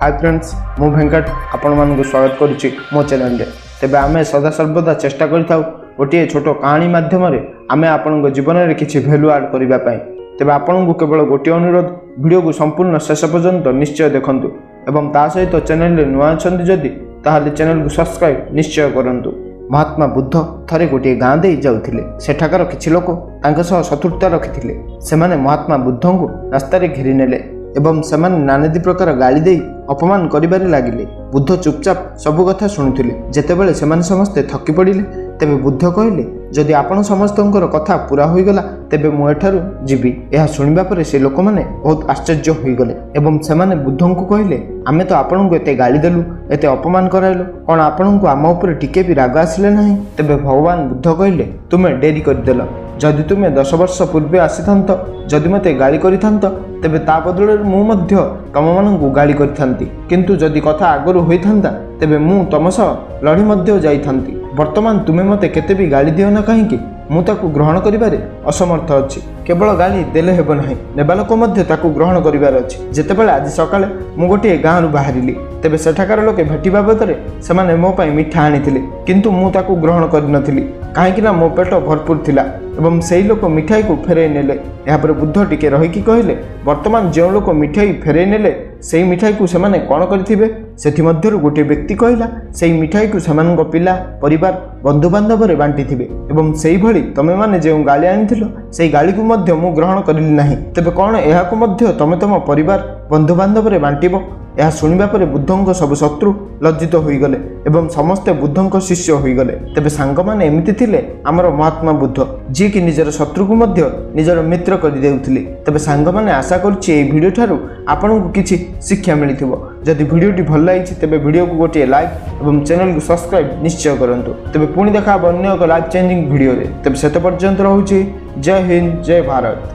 High friends, ମୁଁ ଭେଙ୍କଟ ଆପଣମାନଙ୍କୁ ସ୍ୱାଗତ କରୁଛି ମୋ ଚ୍ୟାନେଲରେ। ତେବେ ଆମେ ସଦାସର୍ବଦା ଚେଷ୍ଟା କରିଥାଉ ଗୋଟିଏ ଛୋଟ କାହାଣୀ ମାଧ୍ୟମରେ ଆମେ ଆପଣଙ୍କ ଜୀବନରେ କିଛି ଭ୍ୟାଲୁ ଆଡ଼୍ କରିବା ପାଇଁ। ତେବେ ଆପଣଙ୍କୁ କେବଳ ଗୋଟିଏ ଅନୁରୋଧ, ଭିଡ଼ିଓକୁ ସମ୍ପୂର୍ଣ୍ଣ ଶେଷ ପର୍ଯ୍ୟନ୍ତ ନିଶ୍ଚୟ ଦେଖନ୍ତୁ ଏବଂ ତା ସହିତ ଚ୍ୟାନେଲରେ ନୂଆ ଅଛନ୍ତି ଯଦି, ତାହେଲେ ଚ୍ୟାନେଲକୁ ସବସ୍କ୍ରାଇବ୍ ନିଶ୍ଚୟ କରନ୍ତୁ। ମହାତ୍ମା ବୁଦ୍ଧ ଥରେ ଗୋଟିଏ ଗାଁ ଦେଇ ଯାଉଥିଲେ। ସେଠାକାର କିଛି ଲୋକ ତାଙ୍କ ସହ ଶତ୍ରୁତା ରଖିଥିଲେ। ସେମାନେ ମହାତ୍ମା ବୁଦ୍ଧଙ୍କୁ ରାସ୍ତାରେ ଘେରି ନେଲେ ଏବଂ ସେମାନେ ନାନାଦି ପ୍ରକାର ଗାଳି ଦେଇ ଅପମାନ କରିବାରେ ଲାଗିଲେ। ବୁଦ୍ଧ ଚୁପଚାପ ସବୁ କଥା ଶୁଣୁଥିଲେ। ଯେତେବେଳେ ସେମାନେ ସମସ୍ତେ ଥକି ପଡ଼ିଲେ, ତେବେ ବୁଦ୍ଧ କହିଲେ, "ଯଦି ଆପଣ ସମସ୍ତଙ୍କର କଥା ପୁରା ହୋଇଗଲା, ତେବେ ମୁଁ ଏଠାରୁ ଯିବି।" ଏହା ଶୁଣିବା ପରେ ସେ ଲୋକମାନେ ବହୁତ ଆଶ୍ଚର୍ଯ୍ୟ ହୋଇଗଲେ ଏବଂ ସେମାନେ ବୁଦ୍ଧଙ୍କୁ କହିଲେ, "ଆମେ ତ ଆପଣଙ୍କୁ ଏତେ ଗାଳି ଦେଲୁ, ଏତେ ଅପମାନ କରାଇଲୁ, କ'ଣ ଆପଣଙ୍କୁ ଆମ ଉପରେ ଟିକେ ବି ରାଗ ଆସିଲେ ନାହିଁ?" ତେବେ ଭଗବାନ ବୁଦ୍ଧ କହିଲେ, "ତୁମେ ଡେରି କରିଦେଲ। ଯଦି ତୁମେ 10 ବର୍ଷ ପୂର୍ବେ ଆସିଥାନ୍ତ, ଯଦି ମୋତେ ଗାଳି କରିଥାନ୍ତ, ତେବେ ତା ବଦଳରେ ମୁଁ ମଧ୍ୟ ତମମାନଙ୍କୁ ଗାଳି କରିଥାନ୍ତି। କିନ୍ତୁ ଯଦି କଥା ଆଗରୁ ହୋଇଥାନ୍ତା, ତେବେ ମୁଁ ତମ ସହ ଲଢ଼ି ମଧ୍ୟ ଯାଇଥାନ୍ତି। ବର୍ତ୍ତମାନ ତୁମେ ମୋତେ କେତେ ବି ଗାଳି ଦିଅ ନା କାହିଁକି, ମୁଁ ତାକୁ ଗ୍ରହଣ କରିବାରେ ଅସମର୍ଥ ଅଛି। କେବଳ ଗାଳି ଦେଲେ ହେବ ନାହିଁ, ନେବା ଲୋକ ମଧ୍ୟ ତାକୁ ଗ୍ରହଣ କରିବାର ଅଛି। ଯେତେବେଳେ ଆଜି ସକାଳେ ମୁଁ ଗୋଟିଏ ଗାଁରୁ ବାହାରିଲି, ତେବେ ସେଠାକାର ଲୋକେ ଭେଟିବା ବଦଳରେ ସେମାନେ ମୋ ପାଇଁ ମିଠା ଆଣିଥିଲେ। କିନ୍ତୁ ମୁଁ ତାକୁ ଗ୍ରହଣ କରିନଥିଲି, କାହିଁକିନା ମୋ ପେଟ ଭରପୁର ଥିଲା ଏବଂ ସେଇ ଲୋକ ମିଠାଇକୁ ଫେରାଇ ନେଲେ।" ଏହାପରେ ବୁଦ୍ଧ ଟିକେ ରହିକି କହିଲେ, "ବର୍ତ୍ତମାନ ଯେଉଁ ଲୋକ ମିଠାଇ ଫେରାଇ ନେଲେ, ସେଇ ମିଠାଇକୁ ସେମାନେ କ'ଣ କରିଥିବେ?" ସେଥିମଧ୍ୟରୁ ଗୋଟିଏ ବ୍ୟକ୍ତି କହିଲା, "ସେଇ ମିଠାଇକୁ ସେମାନଙ୍କ ପିଲା, ପରିବାର, ବନ୍ଧୁବାନ୍ଧବରେ ବାଣ୍ଟିଥିବେ। ଏବଂ ସେଇଭଳି ତମେମାନେ ଯେଉଁ ଗାଳି ଆଣିଥିଲ, ସେଇ ଗାଳିକୁ ମଧ୍ୟ ମୁଁ ଗ୍ରହଣ କରିଲି ନାହିଁ। ତେବେ କ'ଣ ଏହାକୁ ମଧ୍ୟ ତମେ ତମ ପରିବାର, ବନ୍ଧୁବାନ୍ଧବରେ ବାଣ୍ଟିବ?" ଏହା ଶୁଣିବା ପରେ ବୁଦ୍ଧଙ୍କ ସବୁ ଶତ୍ରୁ ଲଜ୍ଜିତ ହୋଇଗଲେ ଏବଂ ସମସ୍ତେ ବୁଦ୍ଧଙ୍କ ଶିଷ୍ୟ ହୋଇଗଲେ। ତେବେ ସାଙ୍ଗମାନେ, ଏମିତି ଥିଲେ ଆମର ମହାତ୍ମା ବୁଦ୍ଧ, ଯିଏକି ନିଜର ଶତ୍ରୁକୁ ମଧ୍ୟ ନିଜର ମିତ୍ର କରିଦେଉଥିଲେ। ତେବେ ସାଙ୍ଗମାନେ, ଆଶା କରୁଛି ଏହି ଭିଡ଼ିଓ ଠାରୁ ଆପଣଙ୍କୁ କିଛି ଶିକ୍ଷା ମିଳିଥିବ। ଯଦି ଭିଡ଼ିଓଟି ଭଲ ଲାଗିଛି, ତେବେ ଭିଡ଼ିଓକୁ ଗୋଟିଏ ଲାଇକ୍ ଏବଂ ଚ୍ୟାନେଲକୁ ସବସ୍କ୍ରାଇବ୍ ନିଶ୍ଚୟ କରନ୍ତୁ। ତେବେ ପୁଣି ଦେଖା ହେବ ଅନ୍ୟ ଏକ ଲାଇଫ୍ ଚେଞ୍ଜିଂ ଭିଡ଼ିଓରେ। ତେବେ ସେତେ ପର୍ଯ୍ୟନ୍ତ ରହୁଛି। ଜୟ ହିନ୍ଦ, ଜୟ ଭାରତ।